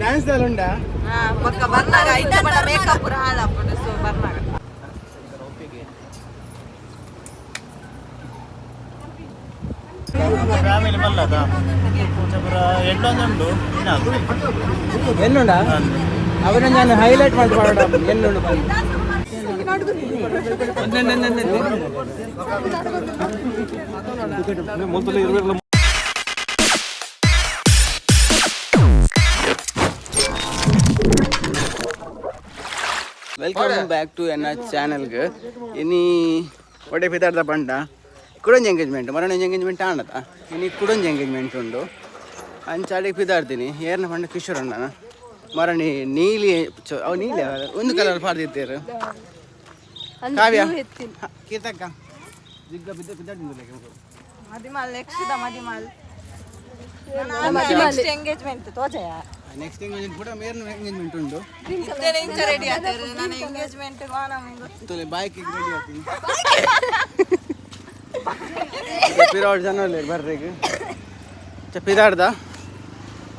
Dance ದಾಲ ಉಂಡಾ? ಬೊಕ್ಕ ಬರ್ನಾಗ ಐತೆ ಬಡ ಮೇಕಪ್ ಪೂರ ಹಾಳಾಪುಂಡು, ಸೊ ಬರ್ನಾಗ. ಫ್ಯಾಮಿಲಿ ಮಲ್ಲದ ಪೂರ ಎಣ್ಣೊಂದುಂಡು. ಎನ್ನುಂಡ ಅವನ ನಾನು ಹೈಲೈಟ್ ಮಾಡಿ ಮಾಡೋಣ. ಎನ್ನುಂಡು ಬನ್ನಿ. Welcome back to ಎನ್ನ ಚಾನೆಲ್ಗೆ. ಇನಿ ಒಡೆ ಪಿದಾರ್ದ ಪಂಡ ಕುಡೊಂಜಿ ಎಂಗೇಜ್ಮೆಂಟ್, ಮರಣ ಎಂಗೇಜ್ಮೆಂಟ್ ಆಣದ, ಇನಿ ಕುಡೊಂಜಿ ಎಂಗೇಜ್ಮೆಂಟ್ ಉಂಡು. ಅಂಚಾಡಿಗೆ ಪಿದಾರ್ತೀನಿ. ಏರ್ನ ಪಂಡ ಕಿಶೋರ್ ಅಣ್ಣನ ಮರಣಿ ನೀಲಿ ಅವು ನೀಲಿ ಒಂದು ಕಲರ್ ಪಾಡ್ದಿತ್ತೇರು. ಕಾವ್ಯ, ಕೀರ್ತಕ್ಕ ಜಿಗ್ಗ ಬಿದ್ದ ಪಿದಾಡ್ದಿಂದಿಲ್ಲ. ಮದಿಮಾಲ್ ನೆಕ್ಸ್ಟ್ the ಮದಿಮಾಲ್, ನೆಕ್ಸ್ಟ್ ಎಂಗೇಜ್ಮೆಂಟ್ ತೋಜಯ. ನೆಕ್ಸ್ಟ್ ಎಂಗೇಜ್ಮೆಂಟ್ ಕೂಡ ಮೇರ್ನ ಎಂಗೇಜ್ಮೆಂಟ್ ಉಂಡು. ಇತ್ತೇನೆ ಇಂಚ ರೆಡಿ ಆತೇರು, ನನ್ನ ಎಂಗೇಜ್ಮೆಂಟ್ ನಮಗೆ. ತೊಲೆ ಬಾಯ್ಕ್ ರೆಡಿ ಆಗ್ತೀನಿ. ಪಿರಾಡ್ ಜನ ಉಲ್ಲೆರ್ ಬರ್ರೆಗ್. ಚ ಪಿದಾಡ್ದ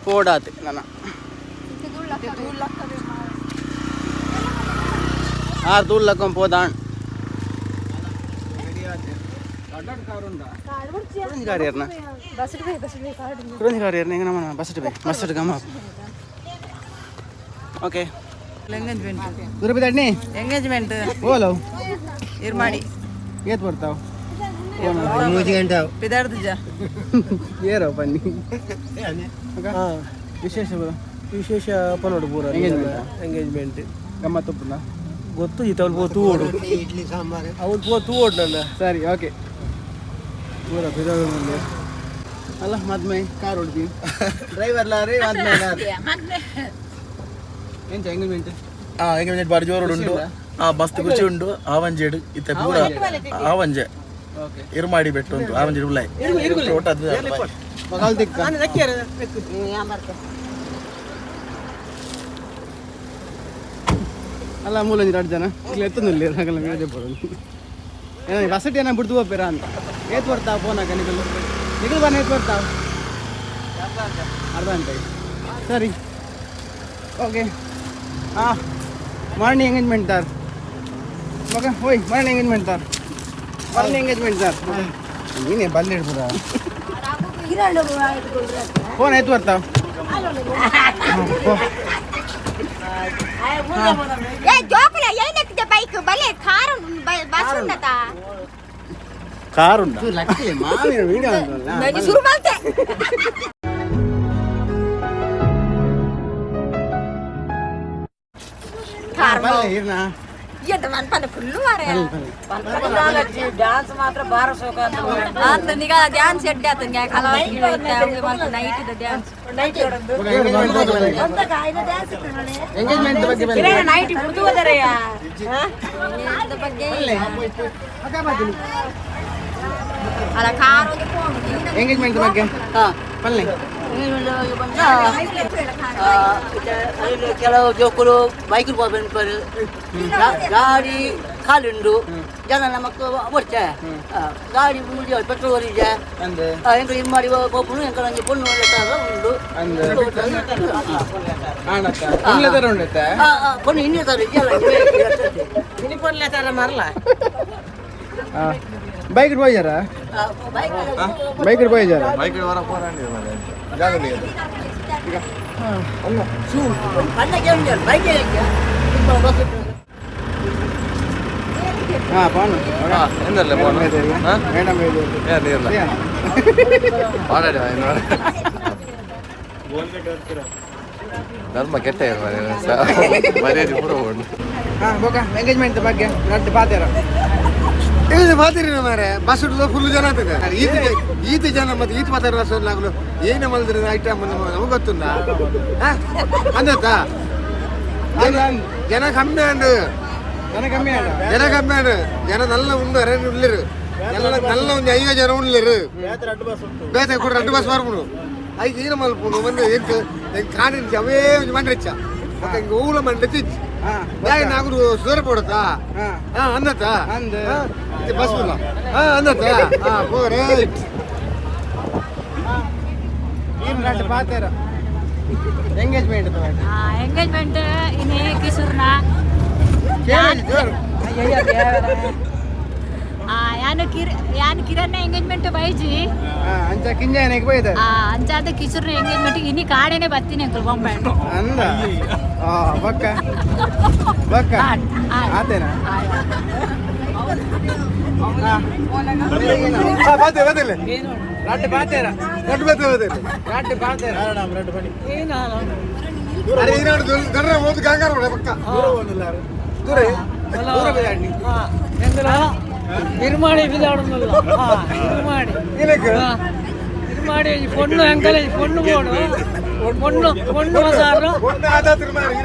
ಪೋಡಾತೆ ನನ್ನ ಆರ್ ದೂಲ್ ಲಕ್ಕೊಂಡ್ ಪೋದಾಣ್. ಕುಡೊಂಜಿ ಕಾರ್ ಏರ್ನ, ಕುಡೊಂಜಿ ಕಾರ್ ಏರ್ನ. ಎಂಗ ನಮನ ಬಸ್ ಬೇ ಬಸ್ ಗಮ. ಓಕೆ. ಎಂಗೇಜ್ಮೆಂಟ್. ದೂರ ಬಿದಾಡ್ನಿ. ಎಂಗೇಜ್ಮೆಂಟ್. ಓಲವ್? ಇರ್ಮಾಡಿ. ಏತ್ ಬರ್ತಾವ? ಪಿದಾಡ್ದಿಜ. ಏರೋ ಬನ್ನಿ. ವಿಶೇಷ ಬರೋ? ವಿಶೇಷ ಪನೋಡು ಪೂರ. ಎಂಗೇಜ್ಮೆಂಟ್. ಎಂಗೇಜ್ಮೆಂಟ್. ಗಮ್ಮತ್ ಉಪ್ಪುಂಡ? ಗೊತ್ತು ಈತ ಅವ್ಲು ಪೋ ತೂವೋಡು, ಅವ್ಲು ಪೋ ತೂವೋಡು ನನ್ನ. ಸರಿ, ಓಕೆ. ಪೂರ ಪಿದಾಡು ಅಲ್ಲ ಮದ್ಮೆ ಕಾರ್ ಹೊಡ್ತೀನಿ. ಡ್ರೈವರ್ ಲಾರಿ ಮದ್ಮೆ ಲಾರಿ. ಎಂಚ ಎಂಗೇಜ್ಮೆಂಟ್? ಆ ಎಂಗೇಜ್ಮೆಂಟ್ ಬಾರಿ ಜೋರು ಉಂಡು. ಆ ಮಸ್ತ್ ಖುಷಿ ಉಂಡು. ಆವಂಜೇಡು ಇತ್ತೆ ಪೂರ ಆವಂಜೆ. ಓಕೆ. ಇರ್ಮಾಡಿ ಬೆಟ್ಟು ಉಂಟು, ಆವಂಜೆ ಉಳ್ಳಾಯಿ ಒಟ್ಟದ್ದು. ಮಗಲ್ ದಿಕ್ಕ. ಅಲ್ಲ ಮೂಲೊಂಜಿ ರಡ್ಡ್ ಜನ ಇಲ್ಲಿ ಎತ್ತೊಂದಿಲ್ಲ ಆಗಲ್ಲ ಮೇಲೆ ಬರೋದು. ಏನೋ ಬಸಟಿ ಏನೋ ಬಿಡ್ದು ಹೋಗ್ಬೇರ ಅಂತ. ಏತ್ ಬರ್ತಾವ ಫೋನ್ ಹಾಕ. ನಿಗಲ್ ನಿಗಲ್ ಬನ್ನ. ಏತ್ ಬರ್ತಾವ? ಅರ್ಧ ಗಂಟೆಗೆ. ಸರಿ, ಓಕೆ. ಹಾಂ, ಮಾರ್ನಿಂಗ್ ಎಂಗೇಜ್ಮೆಂಟ್ ತಾರ್ ಮಗ. ಓಯ್, ಮಾರ್ನಿಂಗ್ ಎಂಗೇಜ್ಮೆಂಟ್ ತಾರ್, ಮಾರ್ನಿಂಗ್ ಎಂಗೇಜ್ಮೆಂಟ್ ತಾರ್. ನೀನೇ ಬಲ್ಲಿಡ್ಬೋದ? ಫೋನ್ ಆಯ್ತು ಬರ್ತಾವ. ಏ ಜೋಕುಲ, ಏನಕ್ಕಿದೆ ಬೈಕ್ ಬಲೆ ಕಾರು ಬಸ್ ಉಂಡತಾ? ಕಾರ್ ಉಂಡ. ಲಕ್ಕಿ ಮಾವಿನ ವೀಡಿಯೋ ಅಂತಲ್ಲ. ನಾನು ಶುರು ಮಾಡ್ತೆ. ಕಾರ್. ಬಲ್ಲೆ ಇರ್ನಾ. ಎಂತ ಮನ್ಪನ ಫುಲ್ಲು ಮಾರಾಯ. ಡ್ಯಾನ್ಸ್ ಮಾತ್ರ ಬಾರ ಸೋಕ. ಆತ ನಿಗ ಡ್ಯಾನ್ಸ್ ಎಡ್ಡೆ ಆತ ನೈಟ್ ಡ್ಯಾನ್ಸ್. ಎಂಗೇಜ್ಮೆಂಟ್ ಬಗ್ಗೆ ಬನ್ನಿ. ನೈಟ್ ಬಿಡ್ದು ಹೋದರಯ್ಯ. ಬಗ್ಗೆ. ಬಲ್ಲೆ. ಅಕ್ಕ ಬಾತೀನಿ. ಅಲ್ಲ ಕಾರ್ ಒಂದು ಫೋನ್. ಎಂಗೇಜ್ಮೆಂಟ್ ಬಗ್ಗೆ ಪಲ್ಲೆ. ಕೆಲವು ಜೋಕುಲು ಬೈಕ್ ಪೋಪೆನ್ಪರು, ಗಾಡಿ ಖಾಲಿ ಉಂಡು. ಜನ ನಮಕ್ ಬೊಡ್ಚೆ ಗಾಡಿ ಮೂಜಿ ಪೆಟ್ರೋಲ್ ಒರಿಜೆ. ಅಂದ್. ಎಂಕಲ್ ಇಮ್ಮಾಡಿ ಪೋಪುನು, ಎಂಕಲ್ ಒಂಜಿ ಪೊಣ್ಣು ಉಂಡು. ಅಂದ್ ಆಣತ್ತ ಪೊನ್ಲೆ ತರ ಉಂಡತ್ತ. ಪೊಣ್ಣು ಇನ್ನೇ ತರ. ಪೊನ್ಲೆ ತರ ಮರಲ. ಬೈಕ್ ಹೋಯ್ಯಾರ? ಬೈಕ್ ಹೋಯ್ಯಾರ? ಬೈಕ್ ವರ ಪೋರಾಂಡಿ. Bike bus. ಹಾ ಪಾನು. ಎಂದಲ್ಲ ಫೋನ್? ಮೇಡಮ್. ಏನಿಲ್ಲ. ಪಾಡಾಡಿ ಧರ್ಮ ಕೆಟ್ಟ ಮರ್ಯಾದೆ ಪೂರ ಉಂಡು. ಹಾ ಬೋಕ ಎಂಗೇಜ್ಮೆಂಟ್ ಬಗ್ಗೆ ನಡ್ದು ಪಾತೇರ. ಇದು ಮಾತಿರಿ ಮಾರೆ, ಬಸ್ ಫುಲ್ ಜನ ಆಗ್ತದೆ. ಈತ ಈತ ಜನ ಮತ್ತೆ ಈತ ಮಾತಾಡ ಆಗಲು ಏನೇ ಮಲ್ದ್ರಿ ಐಟಮ್ ನಮಗೆ ಗೊತ್ತುಂಡ ಅಂದತ್ತ. ಜನ ಕಮ್ಮಿ ಅಂಡು. ಜನ ಕಮ್ಮಿ ಆಡ. ಜನ ಕಮ್ಮಿ ಅಂಡು. ಜನ ನಲ್ಲ ಉಂಡು ಅರೆ ಉಳ್ಳಿರು ಎಲ್ಲ ನಲ್ಲ ಒಂದು 50 ಜನ ಉಳ್ಳಿರು. ಬೇತೆ ಕೂಡ ರಡ್ಡು ಬಸ್ ಬರ್ಪುಂಡು. ಐಕ್ ಏನ ಮಲ್ಪುಂಡು ಒಂದು ಎಂಕ್ ಎಂಕ್ ಕಾಣಿಂಚ ಅವೇ ಒಂಜಿ ಮಂಡ್ರಿಚ್ಚ ಮತ್ತೆ ಹಿಂಗೆ ಓಲ ಮಂಡ್ರಿ ತಿಚ್ಚಿ. ಹಾ. ನಾಗುರು ಸುರ ಪೋಡತಾ. ಹಾ. ಹಾ ಅಂದತ್ತ. ಅಂದ್. ಬಸ್ ಉಲ್ಲ. ಹಾ ಅಂದತ್ತ. ಹಾ ಪೋ ರೈಟ್. ಈರ್ ನಡ್ಡು ಪಾತೇರ. ಎಂಗೇಜ್ಮೆಂಟ್ ಎಂಗೇಜ್ಮೆಂಟ್ ಇನಿ ಕಿಶೋರ್ನ ಯಾನು ಯಾನ್ ಕಿರಣ್ನ ಎಂಗೇಜ್ಮೆಂಟ್ ಬೈಜಿ ಅಂಚ ಕಿಂಜಾಯನಿಗೆ ಬೈದ ಅಂಚಾದ ಕಿಶೋರ್ನ ಎಂಗೇಜ್ಮೆಂಟ್ ಇನಿ ಕಾಡೇನೆ ಬರ್ತೀನಿ ಅಂಕಲ್ ಬೊಂಬೆ ಅಂದ ಬಕ್ಕ ಬಕ್ಕ ಆತೇನಾ ಬಾತೆ ಬಾತಿಲ್ಲ ರಡ್ಡು ಬಾತೇರ ರಡ್ಡು ಬಾತೆ ಬಾತೆ ರಡ್ಡು ಬಾತೇರ ಅರೆ ಈನಾಡು ದೊಡ್ಡ ಓದು ಗಂಗಾರ ಪಕ್ಕ ದೂರ ದೂರ ಬಿದಾಡಿ ನಿರ್ಮಾಣಿ ಬಿದಾಡುನಲ್ಲ ನಿರ್ಮಾಣಿ ಏನಕ್ಕೆ ನಿರ್ಮಾಣಿ ಪೊಣ್ಣು ಅಂಕಲ್ ಪೊಣ್ಣು ಬೋಡು ಪೊಣ್ಣು ಪೊಣ್ಣು ಮಸಾರು ಒಂದು ಆದ ತಿರುಮಾರಿ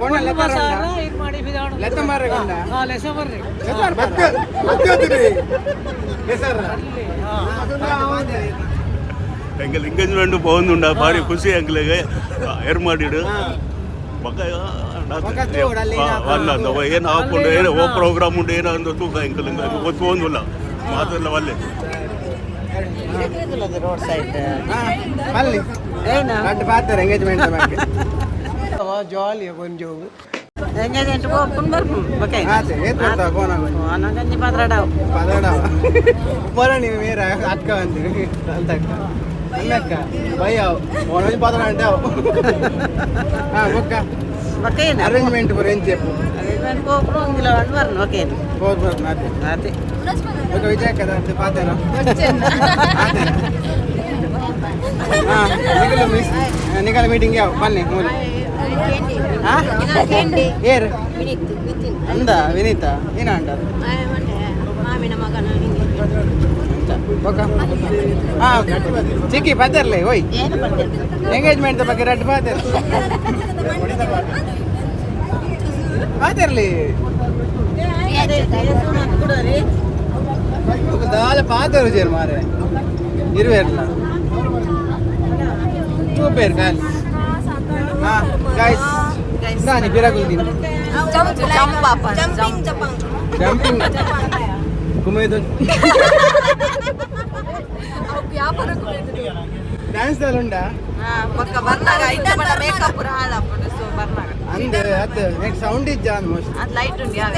ಪೊಣ್ಣು ಮಸಾರ ಇರ್ಮಾಡಿ ಬಿದಾಡು ಲೆತ್ತ ಮಾರ್ರೆ ಕೊಂಡ ಹಾ ಲೆಸ ಬರ್ರಿ ಮತ್ತೆ ಮತ್ತೆ ತಿರಿ ಸರ್ ಎಂಕಲ್ ಎಂಗೇಜ್ಮೆಂಟ್ ಪೋವೊಂದುಂಡ ಭಾರಿ ಖುಷಿ ಎಂಕ್ಲೆಗ್ ಏರ್ ಮಾಡಿಡು ಬೊಕ ಅಲ್ಲ ಏನು ಹಾಕೊಂಡು ಏನು ಓ ಪ್ರೋಗ್ರಾಮ್ ಉಂಡು ಏನೋ ಒಂದು ತೂಕ ಎಂಕಲ್ ಗೊತ್ತು ಮಾತೆಲ್ಲ ಒಲ್ಲೆ ರೋಡ್ ಸೈಡ್ ಅಲ್ಲಿ ರಡ್ಡು ಬಾತೇರ ಎಂಗೇಜ್ಮೆಂಟ್ ಬಗ್ಗೆ ಜಾಲಿ ಕೊಂಚ ಎಂಗೇಜ್ಮೆಂಟ್ ಪೋಪುನ್ ಬರ್ಪುನ್ ಬೊಕ ಆತೆ ಏತ್ ಬರ್ತಾವ ಫೋನ್ ಆಗೋದು ನನಗಂಜಿ ಪದ್ರಾಡಾವ್ ಪದಡ ಪೊರಣಿ ಮೇರ ಅಕ್ಕ ಅಂತೀವಿ ಅಂತ ಅಕ್ಕ ಅಕ್ಕ ಭಯ ಫೋನ್ ಪದಡ అంటే ಹಾ ಬೊಕ್ಕ ಬೊಕ ಏನು ಅರೇಂಜ್ಮೆಂಟ್ ಪೂರ ಎಂಚ ಅರೇಂಜ್ಮೆಂಟ್ ಪೋಪುನ್ ಒಂದಿಲ್ಲ ಬರ್ನು ಓಕೆ ಬೋದು ಬರ್ನು ಆತೆ ಅದೇ ಬೊಕ್ಕ ವಿಜಯ ಅಕ್ಕ ಅಂತ ಪಾತೇನ ಹಾ ನಿಗಲ ಮಿಸ್ ನಿಗಲ ಮೀಟಿಂಗ್ ಯಾವ ಬನ್ನಿ ಮೂಲೆ ಹಾ ಏರ್ ಅಂದ ವಿನೀತಾ ಏನ ಅಂಡ ಬೊಕ್ಕ ಹಾ ಚಿಕ್ಕಿ ಪಾತೇರ್ಲೆ ಓಯ್ ಎಂಗೇಜ್ಮೆಂಟ್ ಬಗ್ಗೆ ರಡ್ಡು ಪಾತೇರ್ ಪಾತೇರ್ಲಿ ದಾಲ ಪಾತೇರು ಜೇರು ಮಾರೆ ಇರುವೇರ್ಲ ತೂಪೇರು ಖಾಲಿ ಹಾ ಗಾಯ್ಸ್ ನಾನಿ ಬಿರಗುಲ್ದಿನಿ ಜಂಪ್ ಜಂಪಿಂಗ್ ಜಂಪಿಂಗ್ ಕುಮೇದು ಡ್ಯಾನ್ಸ್ ದಾಲ ಉಂಡಾ ಬೊಕ್ಕ ಬರ್ನಾಗ ಐತೆ ಬಡ ಮೇಕಪ್ ಪೂರ ಹಾಳಾಪುಂಡು ಸೊ ಬರ್ನಾಗ ಅಂದ್ ಅತ್ ನೆಕ್ಸ್ಟ್ ಸೌಂಡ್ ಇಜ್ಜ ಆಲ್ಮೋಸ್ಟ್ ಅದು ಲೈಟ್ ಉಂಡು ಯಾವ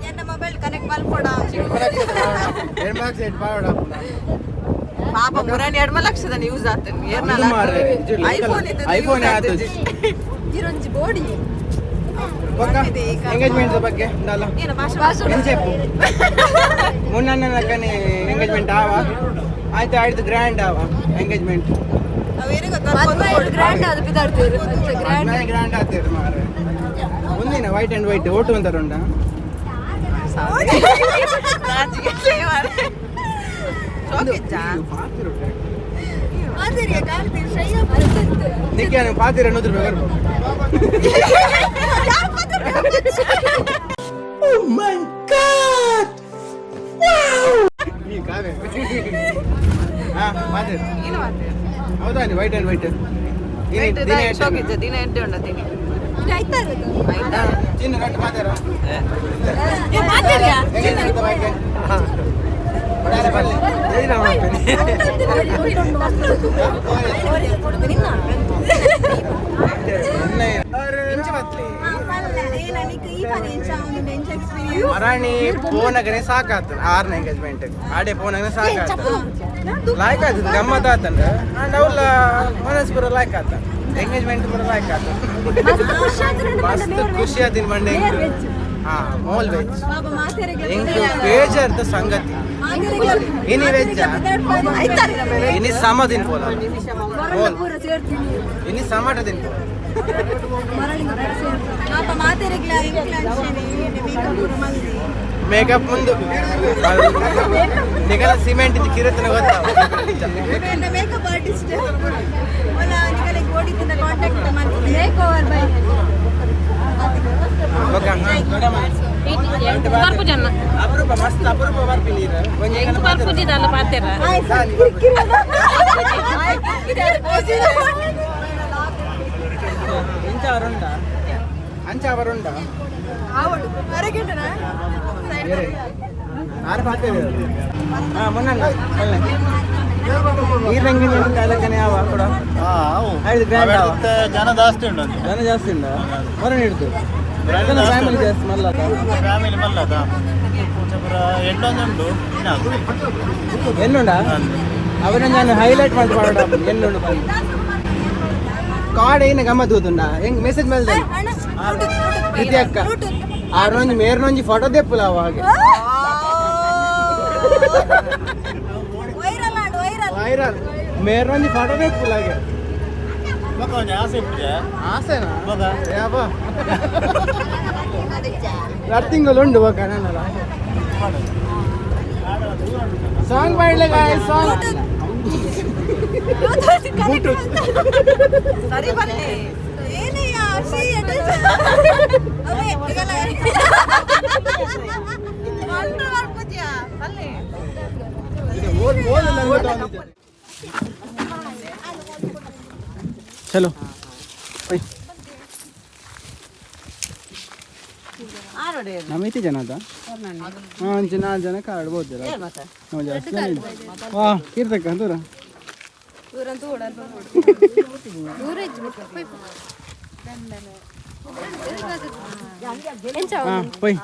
ಎನ್ನ ಮೊಬೈಲ್ ಕನೆಕ್ಟ್ ಮಲ್ಪೊಡ ಎರಡು ಮಾರ್ಕ್ಸ್ ಎಟ್ ಪಾವಡ ಪಾಪ ಮುರಾಣಿ ಎರಡು ಲಕ್ಷದ ಯೂಸ್ ಆತನ್ ಏರ್ನಲ್ಲ ಐಫೋನ್ ಐಫೋನ್ ಆತು ಇರೊಂಜಿ ಬೋಡಿ ಬೊಕ್ಕ ಎಂಗೇಜ್ಮೆಂಟ್ ಬಗ್ಗೆ ಉಂಡಲ್ಲ ಏನು ಭಾಷೆ ಎಂಚೆಪ್ಪು ಮುನ್ನಣ್ಣ ಲಕ್ಕನೆ ಎಂಗೇಜ್ಮೆಂಟ್ ಆವ ಆಯ್ತು ಆಯ್ತು ಗ್ರ್ಯಾಂಡ್ ಆವ ಎಂಗೇಜ್ಮೆಂಟ್ ಗ್ರ್ಯಾಂಡ್ ಅದು ಬಿದಾಡ್ತೀವಿ ಗ್ರ್ಯಾಂಡ್ ಗ್ರ್ಯಾಂಡ್ ಆಗ್ತದೆ ಮಾರ್ರೆ ಮುಂದಿನ ವೈಟ್ ಅಂಡ್ ವೈಟ್ ಓಟು ಅಂತಾರೆ ಉಂಟಾ ನಿಕ್ಕೆ ಪಾತಿರ ಅನ್ನೋದ್ರ ಬೇಕು. ಈ ಕಾವೆ. ಹಾ, ಪಾತಿರ. ಹೌದಾ ನೀ ವೈಟ್ ಅಂಡ್ ವೈಟ್ ದಿನ ಎಂಟು ಉಂಡ ದಿನ ಚಿನ್ನ ರಟ್ಟು ಪಾತಿರ. ಎಂಗೇಜ್ಮೆಂಟ್ ಬಗ್ಗೆ. ಬಡಾಲೆ ಬನ್ನಿ. ಮರಾಣಿ ಫೋನಾಗನೆ ಸಾಕಾತು ಆರ್ನ ಎಂಗೇಜ್ಮೆಂಟ್ ಆಡೆ ಫೋನಾಗನೆ ಸಾಕಾತು ಲಾಯ್ಕ್ ಆಯ್ತು ಗಮ್ಮತ್ ಆತಂಡ ಅಂಡ್ ಅವಲ್ಲ ಮನಸ್ ಪೂರ ಲಾಯ್ಕ್ ಆತ ಎಂಗೇಜ್ಮೆಂಟ್ ಪೂರ ಲಾಯ್ಕ್ ಆತ ಮಸ್ತ್ ಖುಷಿ ಆತಿನ ಬಂಡೆ ಹಾ ಮೋಲ್ ವೆಜ್ ಎಂಕ್ ಬೇಜಾರ್ದ ಸಂಗತಿ ಇನಿ ವೆಜ್ ಇನಿ ಸಮ ತಿನ್ಪೋಲ ಮೋಲ್ ಇನಿ ಸಮಾಟ ತಿನ್ಪೋಲ ಮೇಕಪ್ ಮುಂದು ನಿಗಲ ಸಿಮೆಂಟ್ ಕಿರತನ ಗೊತ್ತಾ make-up artist contact make over by ಅಪರೂಪ ಮಸ್ತ್ ಅಪರೂಪ ಬರ್ಪಿ ನೀರು ಒಂಜಿ ಬರ್ಪುಜಿದಲ್ಲ ಪಾತೆರ ಇಂಚ ಅವರುಂಡ ಅಂಚ ಅವರುಂಡ ಆರು ಪಾತೆ ಹಾ ಮೊನ್ನ ಅಲ್ಲ. ನೀರ್ ಎಂಗೇಜ್ಮೆಂಟ್ ಅಲಕ್ಕನೆ ಯಾವ ಕೂಡ ಆಯ್ತು ಗ್ರ್ಯಾಂಡ್ ಆವ ಜನ ಜಾಸ್ತಿ ಉಂಟು ಜನ ಜಾಸ್ತಿ ಉಂಡ ಮರಣ ಹಿಡ್ದು ಫ್ಯಾಮಿಲಿ ಜಾಸ್ತಿ ಮಲ್ಲ ಫ್ಯಾಮಿಲಿ ಮಲ್ಲದ ಎಣ್ಣೊಂದು ಉಂಟು ಎನ್ನುಂಡ ಅವನ ನಾನು ಹೈಲೈಟ್ ಮಾಡಿ ಮಾಡೋಣ ಎನ್ನುಂಡು ಬಂದು ಕಾರ್ಡ್ ಏನ ಗಮ್ಮತ್ ಗೊತ್ತುಂಡ ಹೆಂಗ್ ಮೆಸೇಜ್ ಮಲ್ದೆ ಕೃತಿ ಅಕ್ಕ ಆರೊಂಜಿ ಮೇರ್ನೊಂಜಿ ಫೋಟೋ ದೆಪ್ಪುಲ ಅವಾಗ ವೈರಲ್ ಆಂಡ್ ವೈರಲ್ ವೈರಲ್ ಮೇರ್ನೊಂಜಿ ಫೋಟೋ ದೆಪ್ಪುಲ ಹಾಗೆ ಆಸೆ ಇಪ್ಪುಜೆ ಆಸೆನಾ ಯಾವ ಎರಡು ತಿಂಗಳು ಉಂಡು ಬೊಕ ನನ್ನಲ್ಲ ಸಾಂಗ್ ಮಾಡ್ಲೆ ಗಾಯ್ಸ್ ಸಾಂಗ್ ಸರಿ ಬನ್ನಿ ಏನಯ್ಯ ಅಕ್ಷಯ್ ಅವೇ ಈಗಲ್ಲ ಬನ್ನಿ ಚಲೋ ಓಯ್ ನಮ್ಮ ಇತ್ತಿ ಜನ ಅದ ಹಾಂ ಅಂಚೆ ನಾಲ್ಕು ಜನಕ್ಕೆ ಆಡ್ಬೋದು ನಾವು ಜಾಸ್ತಿ ಜನ ಇದ್ದೀವಿ. ವಾ ಕೀರ್ತಕ್ಕ ದೂರ ಹಾಂ ಪೊಯ್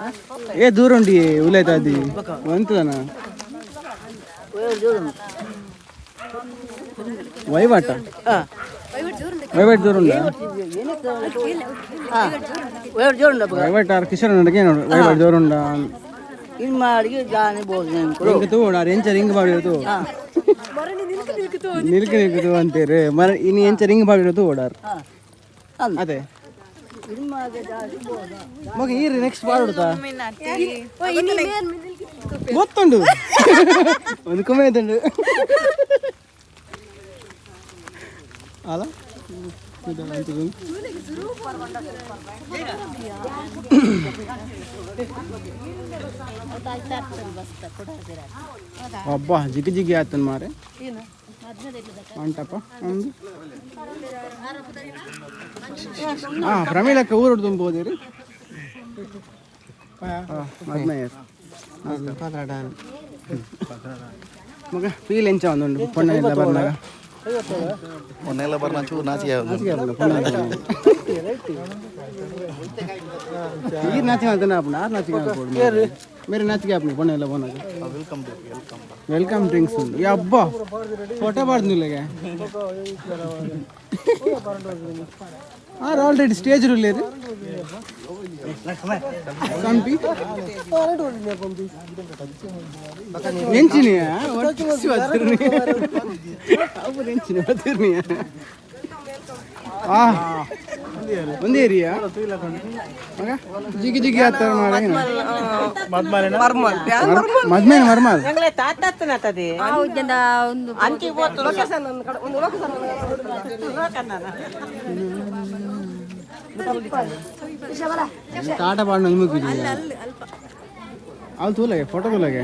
ಏ ದೂರ ಉಂಡಿ ಉಲೇತ ಅದು ಒಂತದನ ವೈವಾಟ ವೈವಾಟ್ ದೂರ ಉಂಡ ಜೋರುಂಡ ವೈವಾಟ್ ಆರ್ ಕಿಶೋರ್ ನಡಗೆ ನೋಡು ವೈವಾಟ್ ಜೋರುಂಡ ಇನ್ ಮಾಡಿ ಜಾನೆ ಬೋದು ಹಿಂಗ ತೂಡ ಎಂಚ ರಿಂಗ್ ಬಾಡಿರೋದು ನಿಲ್ಕ ನಿಲ್ಕ ಅಂತೀರಿ ಮರ ಇನ್ನು ಎಂಚ ರಿಂಗ್ ಬಾಡಿರೋದು ಓಡಾರ್ ಅದೇ ಮಗ ಈರಿ ನೆಕ್ಸ್ಟ್ ಬಾಡುತ್ತಾ ಗೊತ್ತುಂಡು ಒಂದು ಕುಮೇದುಂಡು ಅಲ್ಲ ಇದು ಅಂತಿದ್ದು. ಅಬ್ಬಾ ಜಿಗಿ ಜಿಗಿ ಆತನ್ ಮಾರೆ ಮಂಟಪ ಒಂದು ಹಾ ಪ್ರಮೀಳಕ್ಕ ಊರು ತುಂಬೋದಿರಿ ಮಗ ಫೀಲ್ ಎಂಚ ಒಂದುಂಡು ಪೊಣ್ಣೆಲ್ಲ ಬರ್ನಾಗ ಮೊನ್ನೆಲ್ಲ ಬರ್ನ ಚೂರು ನಾಚಿಕೆ ಆಗುದು. ನಾಚಿಕೆ ಆಪುಂಡು ಪೊಣ್ಣೆ ಈರ್ ನಾಚಿಕೆ ಆತನ ಆಪುಂಡು ಆರ್ ನಾಚಿಕೆ ಆಪುಂಡು ಮೇರೆ ನಾಚಿಕೆ ಆಪುಂಡು ಪೊಣ್ಣೆಲ್ಲ ಪೋನಾಗ welcome drinks ಉಂಡು ಯಬ್ಬಾ ಫೋಟೋ ಬಾರ್ದು ಆರ್ ಆಲ್ರೆಡಿ ಸ್ಟೇಜ್ ರುಲ್ಲೇರು ಕಂಪಿ ಎಂಚಿನಿಯ ಅವು ಎಂಚಿನ ಬತ್ತಿರ್ನಿಯ ಆ ಒಂದೇ ಏರಿಯಾ ಮಗ ಜಿಗಿ ಜಿಗಿ ಆತರ ಮಾರ ಮರ್ಮಲ್ ಮದ್ಮೇಲೆ ಮರ್ಮಲ್ ಒಂದು ಟಾಟಾ ಪಾಡ್ ನಿಮಗೆ ಅಲ್ಲಿ ತೂಲಗೆ ಫೋಟೋ ತೂಲಗೆ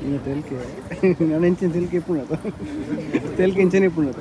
ಇನ್ನು ತೆಲ್ಕೆ ನಾನು ಎಂಚಿನ ತೆಲ್ಕೆ ಇಪ್ಪುಣತ ತೆಲ್ಕೆ ಎಂಚನೆ ಇಪ್ಪುಣತ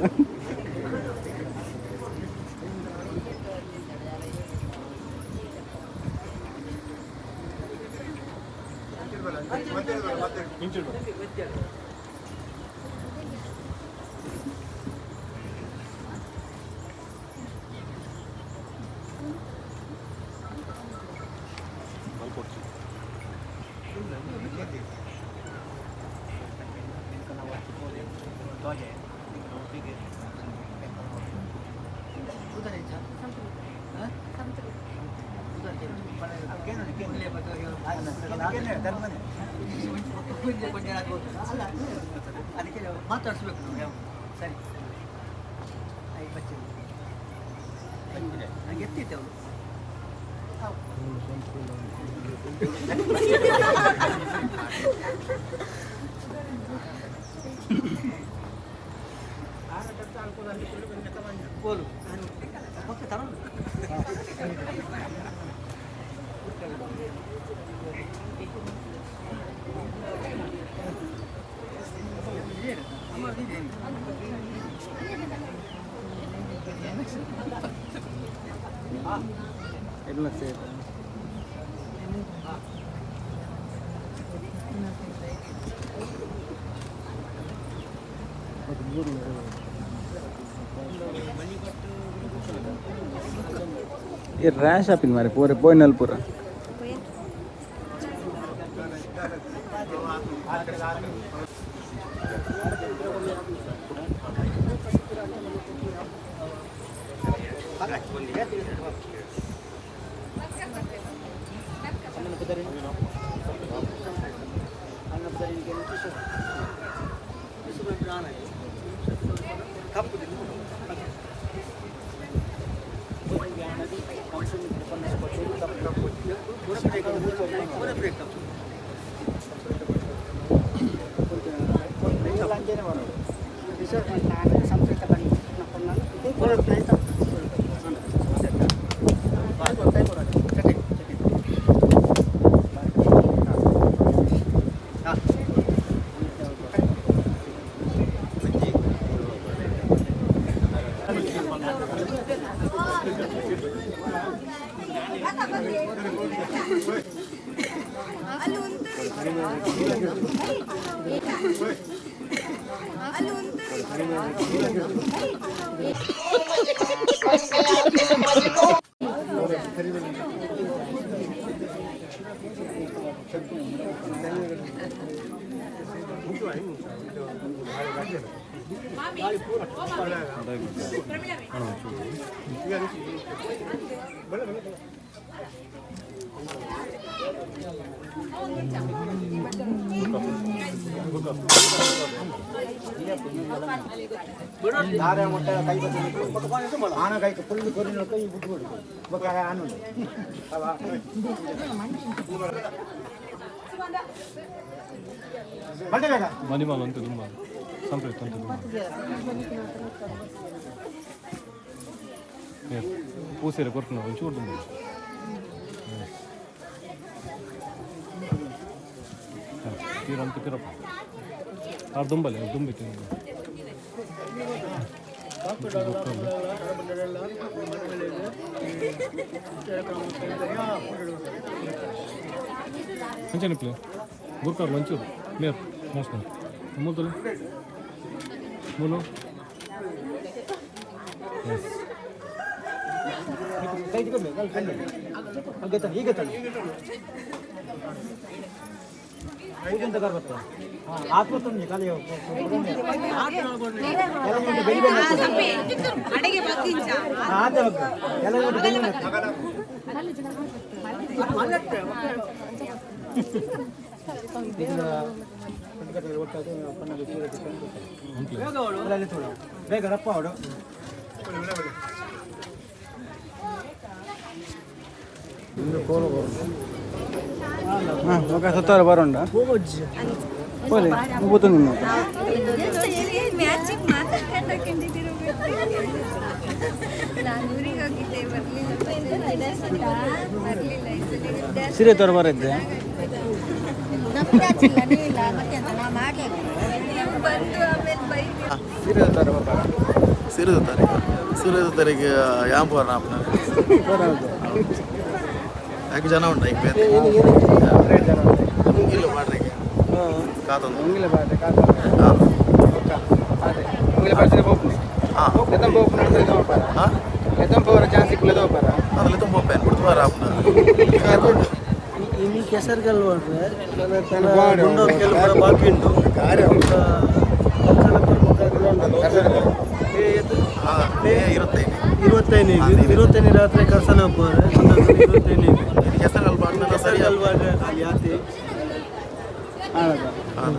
ಅದಕ್ಕೆ ಮಾತಾಡಿಸ್ಬೇಕು ನಾವು. ಸರಿ. ಈ ರ್ಯಾಶ್ ಆಪಿನ ಮಾರೆ ಪೂರ ಪೋಯಿನಲ್ ಪೂರ. ಮನಿಮಾಲ್ ಅಂತ ತುಂಬ ಸಂಪ್ರಯುಕ್ತ ಅಂತ ತುಂಬ ಪೂಸೆರೆ ಕೊರ್ಪುನ ಒಂಚೂರು ತುಂಬ ತೀರಂತ ಪಿರಪ್ಪ ಆರು ದುಂಬಲೆ ದುಂಬಿತ್ತು. ಅಂಚನೆ ಪ್ಲೇ ಗುರ್ಕಾರ್ ಒಂಚೂರು ಮೇರ್ ಮೋಸ್ತ ಮೂಲ ಮೂಲು. ಎಸ್. ಬೇಗ ರಪ್ಪ ಅವಡು. ಹಾಂ ఒక ಸುತ್ತಾರ ಬರೋಂಡ ಪೋಲೆ ಪೋತು ನಿಮ್ಮ. ಮ್ಯಾಚಿಂಗ್ ಮಾತಾಡ್ಕೊಂಡಿದ್ದೀರ. ನಾನು ಊರಿಗೆ ಹೋಗಿದ್ದೆ, ಬರಲಿಲ್ಲ ಬರಲಿಲ್ಲ. ಸೀರೆ ತೋರ ಬರಿದ್ದೆ. ಬಂದು ಆಮೇಲೆ ಬೈದಿ. ಸೀರೆ ತೋರ ಬಾರ. ಸಿರಿದ ತಾರೀಕು, ಸಿರಿದ ತಾರೀಕು ಯಾಂಪು ಆಪನ ಯಾಕೆ ಜನ ಉಂಟು ಈಗ ಬೇತೆ ಇಲ್ಲ ಮಾಡ್ರಿಗೆ ಕಾತೊಂದು. ಉಂಗಿಲ ಬಾತೆ ಕಾತ. ಅದೇ ಉಂಗಿಲ ಬರ್ಸಿದ್ರೆ ಪೋಪುನಿ. ಹಾಂ. ಎತ್ತಂ ಪೋಪುನ ದೋಪಾರ. ಹಾಂ. ಎತ್ತಂ ಪೋರ ಚಾನ್ಸ್ ಇಕ್ಕುಲೆ ದೋಪಾರ. ಅದರಲ್ಲಿ ತುಂಬ ಪೇನ್ ಬಿಡ್ತು ಬಾರ ಆಪನ. ಇನ್ನು ಕೆಸರುಗಲ್ಲು ಗುಂಡೋಕೆಲ್ಲ ಪೂರ ಬಾಕಿ ಉಂಟು. ಹಾಂ, ಇರುತ್ತೈನೆ. ಇರುವತ್ತೈದು, ಇರುವತ್ತೈದು ರಾತ್ರಿ ಕರ್ಸಲ ಹೋಗ್ಬೋರೆ ಇರುವತ್ತೈದು. ಕೆಸರಲ್ಲಿ ಬಾಡ್ನೆಲ್ಲ ಸರಿ. ಕೆಸರುಗಲ್ಲು ಖಾಲಿ ಆತಿ. ಹಾಂ.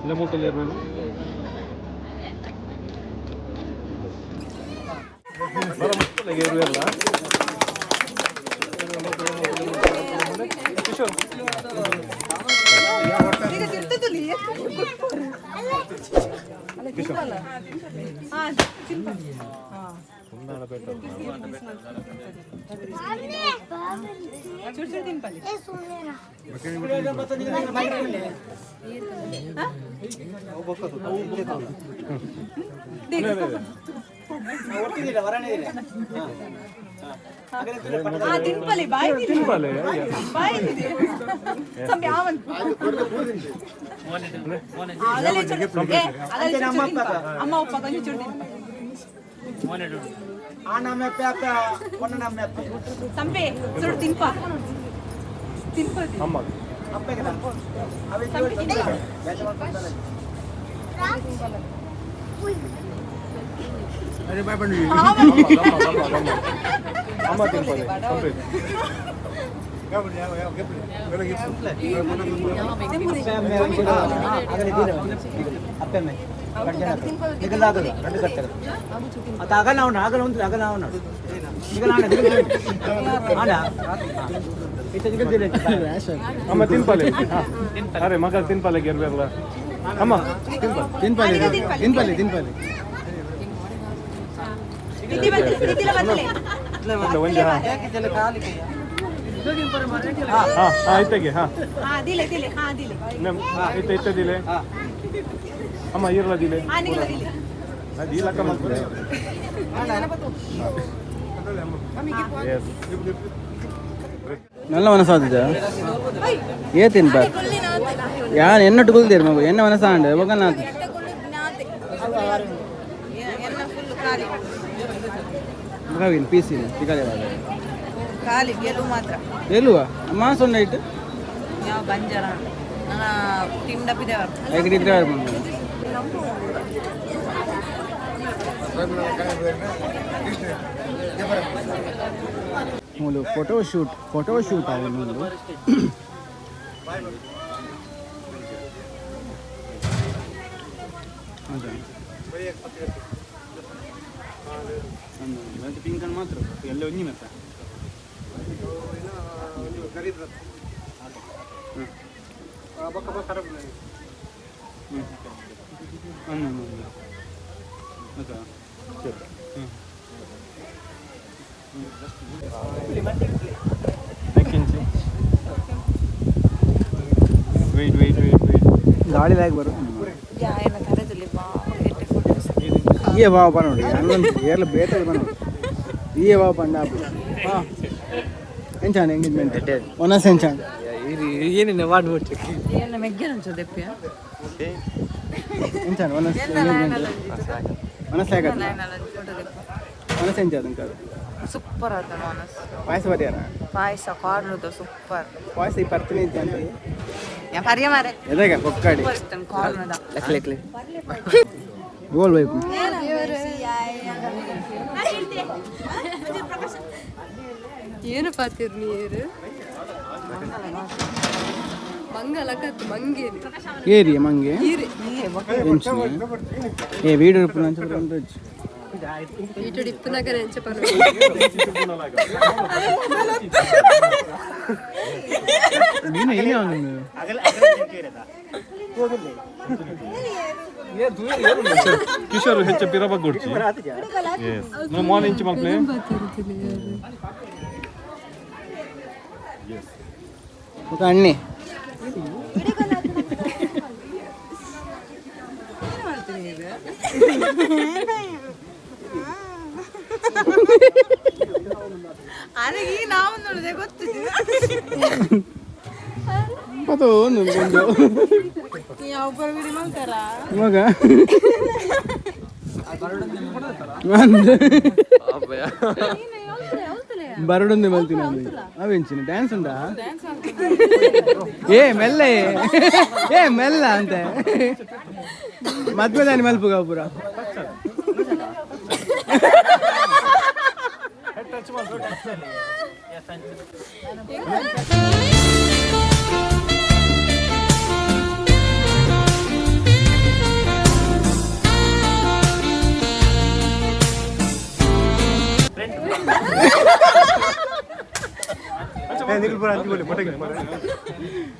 ಇಲ್ಲ ಮೂಟಲ್ಲಿ ಇರಬೇಕು. ಕಿಶೋರ್ ತಿನ್ಪಲಿ ಬಾಯ್ ತಿನ್ಪಲೆ ಬಾಯ್ ಅಮ್ಮ ಒಪ್ಪ ಕೊಂಚ ಚೂರು ಸಂಪೆ ಚೂರು ತಿನ್ಪ ತಿನ್ಪ. ಅಮ್ಮ. ಅಮ್ಮ ತಿನ್ಪಲೆ ಸಂಪೆ. ಅಮ್ಮ ತಿನ್ಪಲೆ. ಅರೆ ಮಗ ತಿನ್ಪಲೆ ಗೆರ್ಬೇಕಲ್ಲ ಅಮ್ಮ ತಿನ್ಪಲೆ. ತಿನ್ಪಲೆ ತಿನ್ಪಲೆ ತಿನ್ಪಲೆ. ಒಂಜಿ ಹಾ ಹಾ ಹಾ ಇತ್ತಗೆ ಹಾ ಇತ್ತ ಇತ್ತ ದಿಲೆ ಅಮ್ಮ ಇರಲ ದಿಲೆ ಅದು ಈ ಲಕ್ಕ ಮಾಡ್ತಾರೆ. ನಲ್ಲ ಮನಸ್ಸಾದಿದ ಏ ತಿನ್ಪ ಯಾನ್ ಎನ್ನಟ್ಟು ಕುಲ್ದೇರು ಮಗು ಎನ್ನ ಮನಸ್ಸಾಂಡೆ ಬೊಕನಾತ್. ಮಗವಿನ್ ಪೀಸಿನ ತಿಕಲೆ ಖಾಲಿ ಗೆಲುವು ಮಾತ್ರ. ಗೆಲುವ ಮಾಸ ಉಂಡೈಟ್. ಯಾವ ಬಂಜಾರ ನನ್ನ ಟೀಮ್ ಡಬ್ಬಿದೆ. ಐಕ್ ನಿದ್ರೆ ಮೂಲು ಫೋಟೋ ಶೂಟ್ ಫೋಟೋ ಶೂಟ್ ಆವೊಂದುಂಡು. ಪಿಂಕ್ ಮಾತ್ರ ಎಲ್ಲ ಒಂಜಿ ಮೆತ್ತ. ನೆಕ್ಕಿಂಚಿ ವೆಯ್ಟ್ ವೆಯ್ಟ್ ವೆಯ್ಟ್ ವೆಯ್ಟ್. ಗಾಳಿ ಲಾಗ್ ಬರು ಈ ಬಾವ ಪನೋಡಿ ಏರ್ಲ ಬೇತೆ ಪನೋಡಿ ಈ ಬಾವ ಪಂಡ ಎಂಚಾಣ ಎಂಗೇಜ್ಮೆಂಟ್ ಒನಸ್ ಎಂಚಾಣ. ಏನೇನು ವಾರ್ಡ್ ಬೋಟ್ ಏನ ಮೆಗ್ಗೆನ ದೆಪ್ಪಿಯ. ಎಂಚಾಣ ಒನಸ್ ಎಂಗೇಜ್ಮೆಂಟ್ ಒನಸ್ ಹೇಗತ್ತ ಒನಸ್ ಎಂಚಾದ ಅಂಕಾದ. ಸೂಪರ್ ಆತ ಮಾನಸ್. ಪಾಯಸ ಬರ್ಯಾರ. ಪಾಯಸ ಕಾರ್ನುದ ಸೂಪರ್. ಪಾಯಸ ಈ ಪರ್ತನೆ ಇದ್ದಂತೆ. ಯಾ ಪರ್ಯ ಮಾರೆ. ಎದಾಗ ಕೊಕ್ಕಾಡಿ. ಸೂಪರ್ ಇತ್ತು ಕಾರ್ನುದ. ಲಕ್ಲೆ ಗೋಲ್ ವೈಪ್. ಏನು ಪಾತಿರ್ ನೀರು ಮಂಗಲಕತ್ತು ಮಂಗೇನು. ಏರಿಯ ಮಂಗೆ ಎಂಚಿನ ಏ ವೀಡಿಯೋ ರೂಪುನ ಅಂಚ ಉಂಟು. ಇటు ಡಿಪ್ಪುನಗರ ಎಂಚ ಪರ್ವ. ನೀನು ಏನೇ ಅವನು. ಕಿಶೋರ್ ಹೆಚ್ಚ ಪಿರಬಗ್ ಗುಡ್ಚಿ. ಎಸ್ ನೋ ಮೋನ್ ಇಂಚಿ ಮಲ್ಪ್ಲೆ. ఒక ಅಣ್ಣಿ ಆನೆಗೆ ನಾವು ನೋಡಿದೆ ಗೊತ್ತಿದೆ. ಪತೋ ಒಂದು ಒಂದು ಯಾವ ಬಿಡಿ ಮಾಡ್ತಾರ. ಮಗ ಬರಡೊಂದು ಮಲ್ತಿನ ಅವೆಂಚಿನ ಡ್ಯಾನ್ಸ್ ಉಂಟಾ. ಏ ಮೆಲ್ಲ ಏ ಮೆಲ್ಲ ಅಂತ ಮದ್ವೆ ದಾನಿ ಮಲ್ಪುಗ ಪೂರ.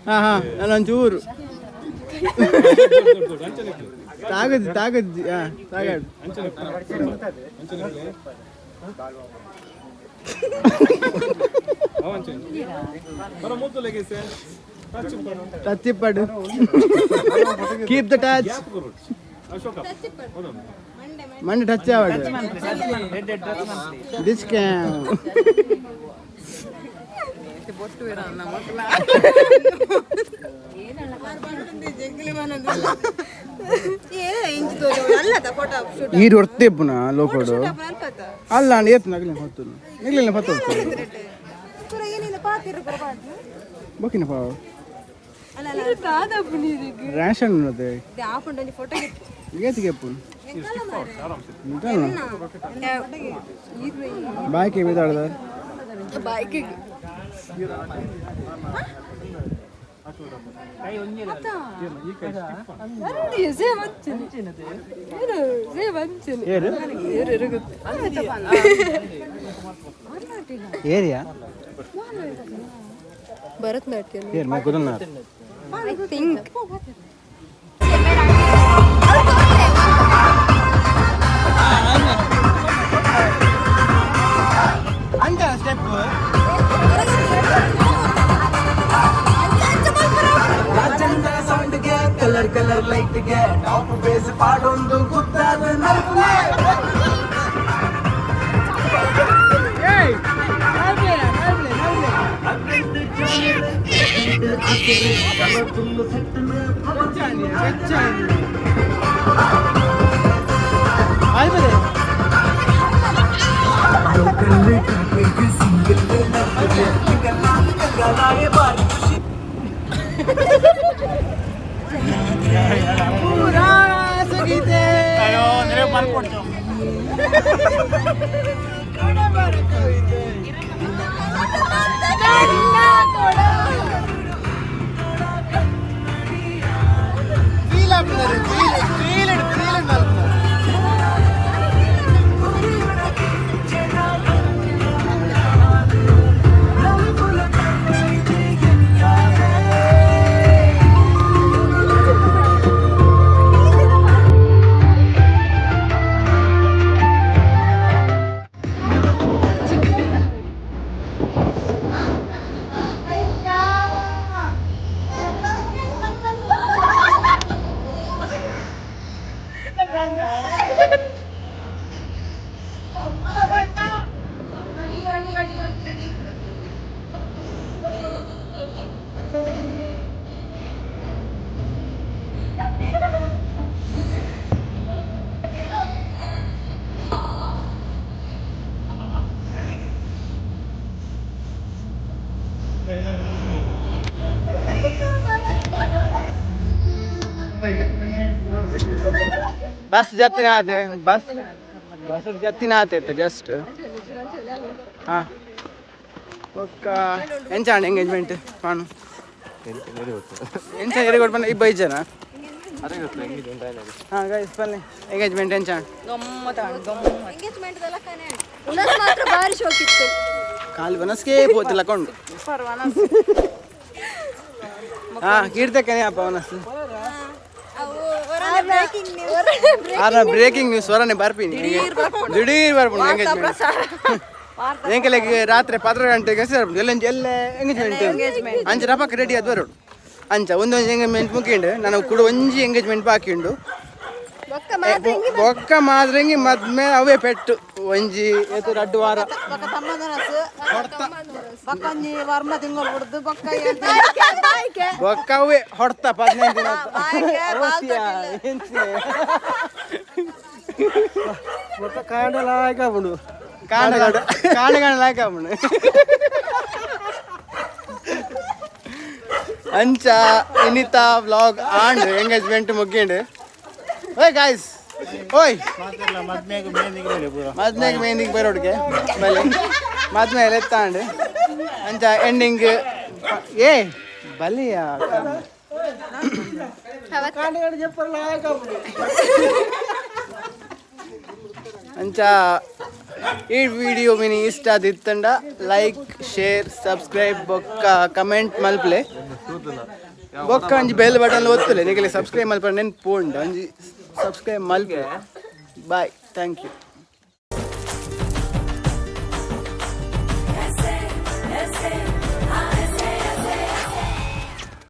ಹಾಂ ಹಾಂ ನಾನೊಂಚೂರು ತಾಗಜ್ಜಿ ತಾಗಜ್ಜಿ ಹಾಂ ತಾಗಡ್ ಟಚ್ ಇಪ್ಪಡು ಕೀಪ್ the touch ಮಂಡೆ ಟಚ್ ಆವಡು this cam ಈರು ಹೊರ್ತೆ ಪುನಃ ಲೋಕೋಡು ಅಲ್ಲ ನಾನು ಏತ್ ನಗಲಿ ಹೊತ್ತು ನಿಗ್ಲಿಲ್ಲ ಪತ್ತು ಬೊಕಿನ ಪಾವು ರೇಷನ್ ఉన్నది గేతికి ఎప్పుడు ಬಾಯ್ಗೆ ಬಿದ್ದಾಡ್ದ ಬೈಕ್ ಏರಿಯಾ ಭರತನಾಟ್ಯ ಏರ್ ಮೈ ಗೊತ್ತಲ್ಲ I think ಅಂಚ ಸ್ಟೆಪ್ ಕಲರ್ ಕಲರ್ ಲೈಟ್ಗೆ ಟಾಪ್ ಬೇಸ್ ಪಾಡೊಂದು ಗುತ್ತಾದ ನಲ್ಪುಲೆ ಬಸ್ ಜತ್ತಿನ ಆತೆ ಬಸ್ ಬಸ್ ಜತ್ತಿನ ಆತೆ ಜಸ್ಟ್ ಹಾಂ ಒಕ್ಕ ಎಂಚಾಂಡ್ ಎಂಗೇಜ್ಮೆಂಟ್ ಪಾನು ಎಂಚ ಎರಿ ಕೊಡ್ಪನ ಇಬ್ಬ ಜನ ಹಾಂ ಗೈಸ್ ಬನ್ನಿ ಎಂಗೇಜ್ಮೆಂಟ್ ಎಂಚಾಂಡ್ ಎಂಗೇಜ್ಮೆಂಟ್ ಉನಸ್ ಮಾತ್ರ ಭಾರಿ ಶೋಕಿತ್ತು. ಖಾಲಿ ಬನಸ್ಕೆ ಪೋತಿಲ್ಲ ಕೊಂಡು ಹಾಂ ಕೀರ್ತಕ್ಕನೇ ಅಪ್ಪ ವನಸ್ ಆರ ಬ್ರೇಕಿಂಗ್ ನ್ಯೂಸ್ ಹೊರನೆ ಬರ್ಪಿನಿ ದಿಢೀರ್ ಬರ್ಪುಂಡು ಎಂಗೇಜ್ಮೆಂಟ್ ಎಂಕಲೆಗ್ ರಾತ್ರಿ 10 ಗಂಟೆಗೆ ಎಲ್ಲ ಎಲ್ಲ ಎಂಗೇಜ್ಮೆಂಟ್ ಅಂಚ ರಪಕ್ ರೆಡಿ ಆದ್ ಬರೋಡು ಅಂಚ ಒಂದೊಂದು ಎಂಗೇಜ್ಮೆಂಟ್ ಮುಗಿಂಡು ನಾನು ಕೂಡ ಒಂಜಿ ಎಂಗೇಜ್ಮೆಂಟ್ ಬಾಕಿ ಉಂಡು ಬೊಕ್ಕ ಮಾದ್ರಂಗಿ ಮದ್ಮೆ ಅವೇ ಪೆಟ್ಟು ಒಂಜಿ ಏತು ರಡ್ಡು ವಾರ ಬೊಕ್ಕ ಅವೇ ಹೊಡ್ತ 15 ದಿನ ಕಾಂಡ ಲಾಯಕ ಆಪುಂಡು ಕಾಂಡ ಕಾಂಡ ಕಾಂಡ ಲಾಯಕ ಆಪುಂಡು ಅಂಚ ಇನಿತಾ ವ್ಲಾಗ್ ಆಂಡ್ ಎಂಗೇಜ್ಮೆಂಟ್ ಮುಗಿಂಡು. ಓಯ್ ಗಾಯ್ಸ್ ಓಯ್ ಮದ್ಮೆಗೆ ಮೇಂದಿಗೆ ಬರೋಡ್ಗೆ ಬಲೆ ಮದ್ಮೆ ಎತ್ತಾಂಡ್ ಅಂಚ ಎಂಡಿಂಗ್ ಏ ಬಲಿಯ ಅಂಚ ಈ ವಿಡಿಯೋ ಮಿನಿ ಇಷ್ಟ ಆದಿತ್ತಂಡ ಲೈಕ್, ಶೇರ್, ಸಬ್ಸ್ಕ್ರೈಬ್ ಬೊಕ್ಕ ಕಮೆಂಟ್ ಮಲ್ಪಲೆ. ಬೊಕ್ಕ ಒಂಜಿ ಬೆಲ್ ಬಟನ್ ಒತ್ತುಲೆ. ನಿಗಲೆ ಸಬ್ಸ್ಕ್ರೈಬ್ ಮಲ್ಪರೆ ನೆನ್ಪು ಉಂಡು. ಒಂಜಿ ಸಬ್ಸ್ಕ್ರೈಬ್ ಮಲ್ಪಲೆ. Bye, thank you.